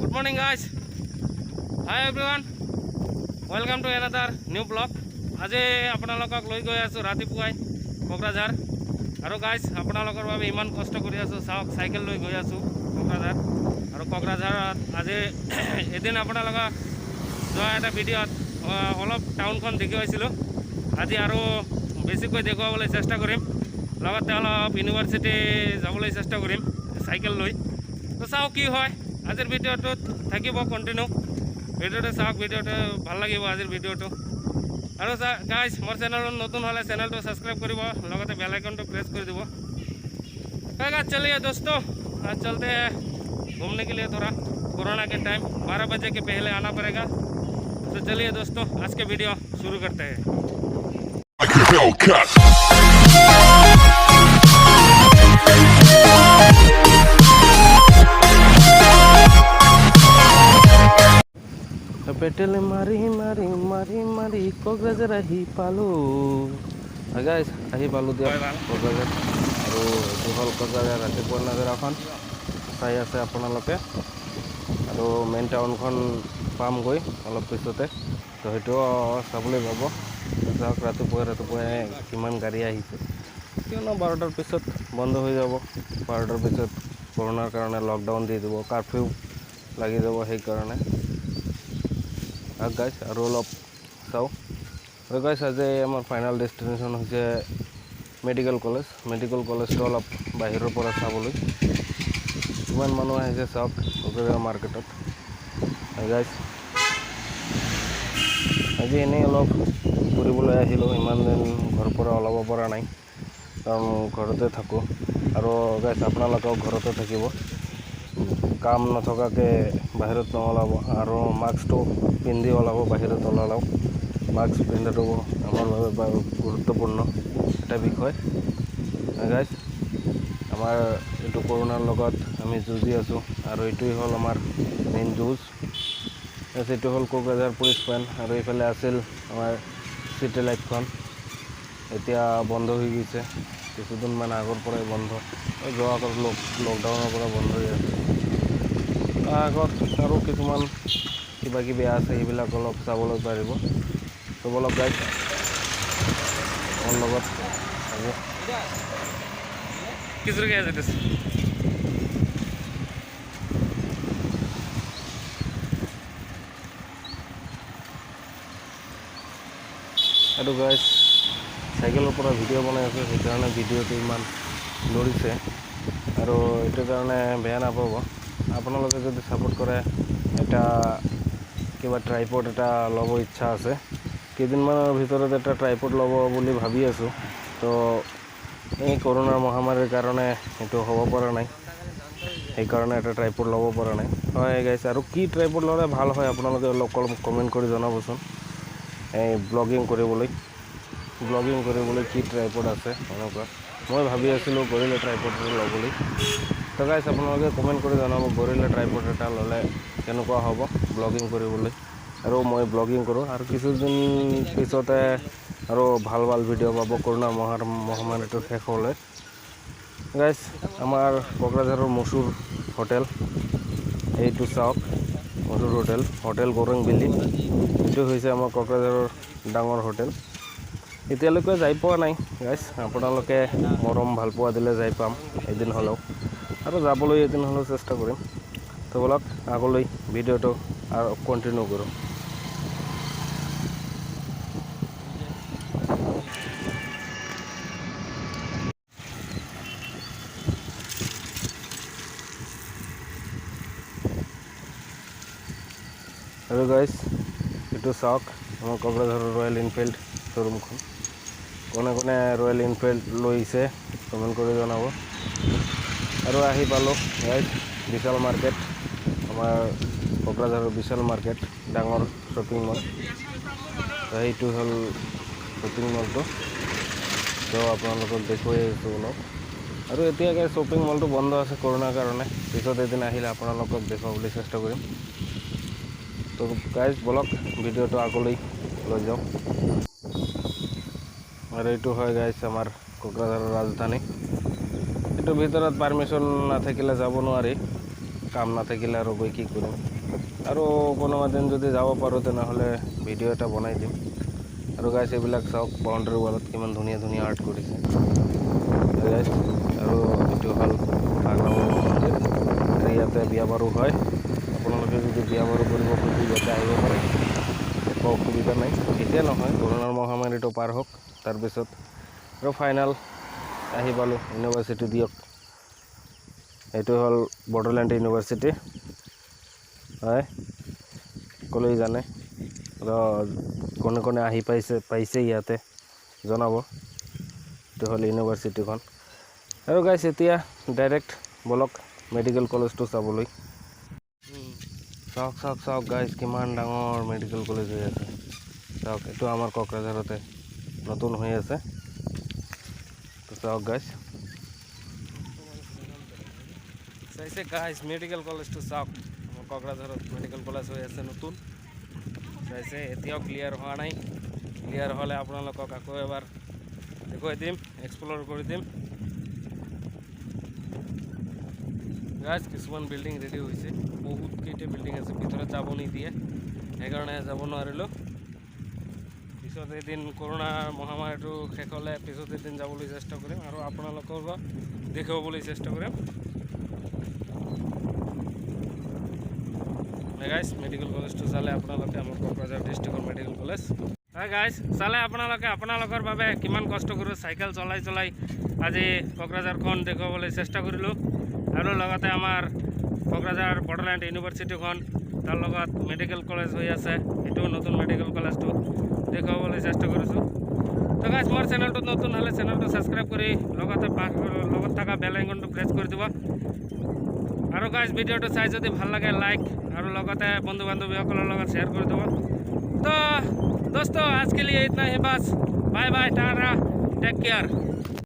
Good morning, guys. Hi everyone, welcome to another new vlog. আজি আপোনালোকক লৈ গৈ আছোঁ ৰাতিপুৱাই কোকৰাঝাৰ। আৰু গাইজ, আপোনালোকৰ বাবে ইমান কষ্ট কৰি আছোঁ। চাওক, চাইকেল লৈ গৈ আছোঁ কোকৰাঝাৰ। আৰু কোকৰাঝাৰত আজি এদিন আপোনালোকক যোৱা এটা ভিডিঅ'ত অলপ টাউনখন দেখুৱাইছিলোঁ। আজি আৰু বেছিকৈ দেখুৱাবলৈ চেষ্টা কৰিম, লগতে অলপ ইউনিভাৰ্চিটি যাবলৈ চেষ্টা কৰিম চাইকেল লৈ। তো চাওঁ কি হয়। আজিৰ ভিডিঅ'টোত থাকিব, কণ্টিনিউ ভিডিঅ'টো চাওক, ভিডিঅ'টো ভাল লাগিব আজিৰ ভিডিঅ'টো। আৰু গাইজ, মোৰ চেনেলত নতুন হ'লে চেনেলটো ছাবস্ক্ৰাইব কৰিব, লগতে বেল আইকনটো প্ৰেছ কৰি দিব। गाइस, चलिए दोस्तों, आज चलते हैं घूमने के लिए थोड़ा। कोरोना के टाइम 12 बजे के पहले आना पड़ेगा। तो चलिए दोस्तों, आज के वीडियो शुरू करते हैं। Like a Hellcat. Petrol মাৰি মাৰি মাৰি মাৰি কোকৰাঝাৰ আহি পালোঁ। গাইজ, আহি পালোঁ দিয়ক কোকৰাঝাৰ। আৰু এইটো হ'ল কোকৰাঝাৰ ৰাতিপুৱাৰ নাজাৰাখন চাই আছে আপোনালোকে। আৰু মেইন টাউনখন পামগৈ অলপ পিছতে, তো সেইটো চাবলৈ পাব। চাওক, ৰাতিপুৱাই ৰাতিপুৱাই কিমান গাড়ী আহিছে। কিয়নো 12টাৰ পিছত বন্ধ হৈ যাব। 12টাৰ পিছত কৰোণাৰ কাৰণে লকডাউন দি দিব, কাৰফিউ লাগি যাব, সেইকাৰণে। গাইজ, আৰু অলপ চাওঁ। আৰু গাইজ, আজি আমাৰ ফাইনেল ডেষ্টিনেশ্যন হৈছে মেডিকেল কলেজ। মেডিকেল কলেজটো অলপ বাহিৰৰ পৰা চাবলৈ। কিমান মানুহ আহিছে চাওক কোকৰাঝাৰ মাৰ্কেটত। গাইজ, আজি এনেই অলপ ফুৰিবলৈ আহিলোঁ। ইমান দিন ঘৰৰ পৰা ওলাব পৰা নাই, কাৰণ ঘৰতে থাকোঁ। আৰু গাইজ, আপোনালোকেও ঘৰতে থাকিব, কাম নথকাকৈ বাহিৰত নোলাব আৰু মাস্কটো পিন্ধি ওলাব। বাহিৰত ওলালেও মাস্ক পিন্ধাটো আমাৰ বাবে গুৰুত্বপূৰ্ণ এটা বিষয়। গাইজ, আমাৰ এইটো কৰোণাৰ লগত আমি যুঁজি আছোঁ আৰু এইটোৱেই হ'ল আমাৰ মেইন যুঁজ। এইটো হ'ল কোকৰাঝাৰ পুলিচ পইণ্ট। আৰু এইফালে আছিল আমাৰ চিটি লাইটখন, এতিয়া বন্ধ হৈ গৈছে। কিছুদিনমান আগৰ পৰাই বন্ধ, যোৱা আগৰ লকডাউনৰ পৰা বন্ধ হৈ আছে। তাৰ আগত আৰু কিছুমান কিবা কিবি আছে, সেইবিলাক অলপ চাবলৈ পাৰিব। তো বলক গাইজ, মোৰ লগত হ'ব। কিছু যেতেছে। আৰু গাইজ, চাইকেলৰ পৰা ভিডিঅ' বনাই আছোঁ, সেইকাৰণে ভিডিঅ'টো ইমান লৰিছে আৰু এইটো কাৰণে বেয়া নাপাব। আপোনালোকে যদি ছাপোৰ্ট কৰে, এটা কিবা ট্ৰাইপড এটা ল'ব ইচ্ছা আছে। কেইদিনমানৰ ভিতৰত এটা ট্ৰাইপড ল'ব বুলি ভাবি আছোঁ। তো এই কৰোণাৰ মহামাৰীৰ কাৰণে এইটো হ'ব পৰা নাই, সেইকাৰণে এটা ট্ৰাইপড ল'ব পৰা নাই। হয় গাইছ, আৰু কি ট্ৰাইপড ল'লে ভাল হয়, আপোনালোকে অলপ কমেণ্ট কৰি জনাবচোন। এই ব্লগিং কৰিবলৈ কি ট্ৰাইপড আছে এনেকুৱা? মই ভাবি আছিলোঁ গৰিলা ট্ৰাইপড এটা ল'বলৈ। তো গাইছ, আপোনালোকে কমেণ্ট কৰি জনাব, গৰিলা ট্ৰাইপড এটা ল'লে কেনেকুৱা হ'ব ব্লগিং কৰিবলৈ। আৰু মই ব্লগিং কৰোঁ আৰু কিছুদিন পিছতে আৰু ভাল ভাল ভিডিঅ' পাব, কৰোণা মহামাৰীটো শেষ হ'লে। গাইছ, আমাৰ কোকৰাঝাৰৰ মচুৰ হোটেল এইটো চাওক, মচুৰ হোটেল, হোটেল গৌৰং বিলি। এইটো হৈছে আমাৰ কোকৰাঝাৰৰ ডাঙৰ হোটেল। এতিয়ালৈকে যাই পোৱা নাই গাইছ। আপোনালোকে মৰম ভালপোৱা দিলে যাই পাম এদিন হ'লেও আৰু যাবলৈ এদিন হ'লেও চেষ্টা কৰিম। তো বলক, আগলৈ ভিডিঅ'টো আৰু কণ্টিনিউ কৰোঁ। আৰু গাইছ, এইটো চাওক, আমাৰ কোকৰাঝাৰৰ ৰয়েল এনফিল্ড শ্ব'ৰুমখন। কোনে কোনে ৰয়েল এনফিল্ড লৈছে, কমেণ্ট কৰি জনাব। আৰু আহি পালোঁ গাইজ বিশাল মাৰ্কেট। আমাৰ কোকৰাঝাৰৰ বিশাল মাৰ্কেট, ডাঙৰ শ্বপিং মল। তো সেইটো হ'ল শ্বপিং মলটো। তো আপোনালোকক দেখুৱাই আছোঁ অলপ। আৰু এতিয়া শ্বপিং মলটো বন্ধ আছে কৰোণাৰ কাৰণে। পিছত এদিন আহিলে আপোনালোকক দেখুৱাবলৈ চেষ্টা কৰিম। তো গাইজ, বলক, ভিডিঅ'টো আগলৈ লৈ যাওঁ। আৰু এইটো হয় গাইজ, আমাৰ কোকৰাঝাৰৰ ৰাজধানী। এইটোৰ ভিতৰত পাৰ্মিশ্যন নাথাকিলে যাব নোৱাৰি। কাম নাথাকিলে আৰু গৈ কি কৰিম? আৰু কোনোবা দিন যদি যাব পাৰোঁ, তেনেহ'লে ভিডিঅ' এটা বনাই দিম। আৰু গাইছ, এইবিলাক চাওক, বাউণ্ডেৰী ৱালত কিমান ধুনীয়া ধুনীয়া আৰ্ট কৰিছে গাইছ। আৰু এইটো হ'ল পাগলা বাবা মন্দিৰ আৰু ইয়াতে বিয়া বাৰু হয়। আপোনালোকে যদি বিয়া বাৰু কৰিব খোজে, ইয়াতে আহিব পাৰে, একো অসুবিধা নাই। এতিয়া নহয়, কৰোণাৰ মহামাৰীটো পাৰ হওক, তাৰপিছত। আৰু ফাইনেল আহি পালোঁ ইউনিভাৰ্চিটি দিয়ক। এইটো হ'ল বড়োলেণ্ড ইউনিভাৰ্চিটি হয়, সকলোৱে জানে। তো কোনে কোনে আহি পাইছে পাইছে ইয়াতে জনাব। এইটো হ'ল ইউনিভাৰ্চিটিখন। আৰু গাইছ, এতিয়া ডাইৰেক্ট বলক মেডিকেল কলেজটো চাবলৈ। চাওক, চাওক, চাওক গাইছ, কিমান ডাঙৰ মেডিকেল কলেজ হৈ আছে। চাওক, এইটো আমাৰ কোকৰাঝাৰতে নতুন হৈ আছে। তো চাওক গাইছ, চাইছে গাইছ, মেডিকেল কলেজটো চাওক। আমাৰ কোকৰাঝাৰত মেডিকেল কলেজ হৈ আছে নতুন, চাইছে। এতিয়াও ক্লিয়াৰ হোৱা নাই। ক্লিয়াৰ হ'লে আপোনালোকক আকৌ এবাৰ দেখুৱাই দিম, এক্সপ্ল'ৰ কৰি দিম। গাইছ, কিছুমান বিল্ডিং ৰেডি হৈছে। বহুত কেইটা বিল্ডিং আছে, ভিতৰত যাব নিদিয়ে, সেইকাৰণে যাব নোৱাৰিলোঁ। পিছত এদিন কৰোণা মহামাৰীটো শেষ হ'লে পিছত এদিন যাবলৈ চেষ্টা কৰিম আৰু আপোনালোককো দেখুৱাবলৈ চেষ্টা কৰিম। গাইছ, মেডিকেল কলেজটো চালে আপোনালোকে, আমাৰ কোকৰাঝাৰ ডিষ্ট্ৰিক্টৰ মেডিকেল কলেজ হয়। গাইছ, চালে আপোনালোকে, আপোনালোকৰ বাবে কিমান কষ্ট কৰোঁ। চাইকেল চলাই চলাই আজি কোকৰাঝাৰখন দেখুৱাবলৈ চেষ্টা কৰিলোঁ আৰু লগতে আমাৰ কোকৰাঝাৰ বড়োলেণ্ড ইউনিভাৰ্চিটিখন, তাৰ লগত মেডিকেল কলেজ হৈ আছে, এইটোও নতুন মেডিকেল কলেজটো দেখুৱাবলৈ চেষ্টা কৰিছোঁ। তো গাইছ, মোৰ চেনেলটোত নতুন হ'লে চেনেলটো ছাবস্ক্ৰাইব কৰি লগতে লগত থকা বেল আইকনটো প্ৰেছ কৰি দিব। আৰু গাইছ, ভিডিঅ'টো চাই যদি ভাল লাগে, লাইক আৰু লগতে বন্ধু বান্ধৱীসকলৰ লগত শ্বেয়াৰ কৰি দিব। तो दोस्तों, आज के लिए इतना ही बस। Bye bye, tata, take care.